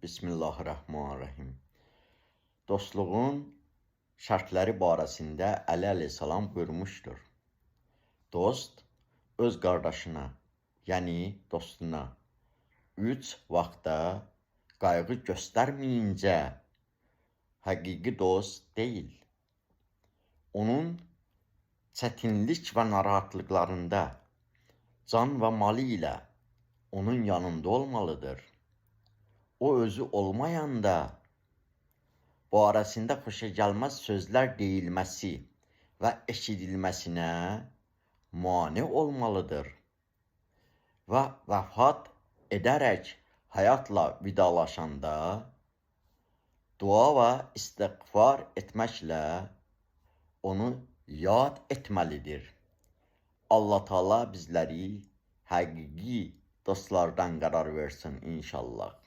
Bismillahirrahmanirrahim. Dostluğun şərtləri barəsində Əli əleyhissalam buyurmuşdur. Dost öz qardaşına, yəni dostuna 3 vaxtda qayğı göstərməyincə həqiqi dost deyil. Onun çətinlik və narahatlıqlarında can və malı ilə onun yanında olmalıdır. O özü olmayanda barəsində xoşagəlməz sözlər deyilməsi və eşidilməsinə mane olmalıdır. Və vəfat edərək həyatla vidalaşanda dua və istiğfar etməklə onu yad etməlidir. Allah Teala bizləri həqiqi dostlardan qərar versin inşallah.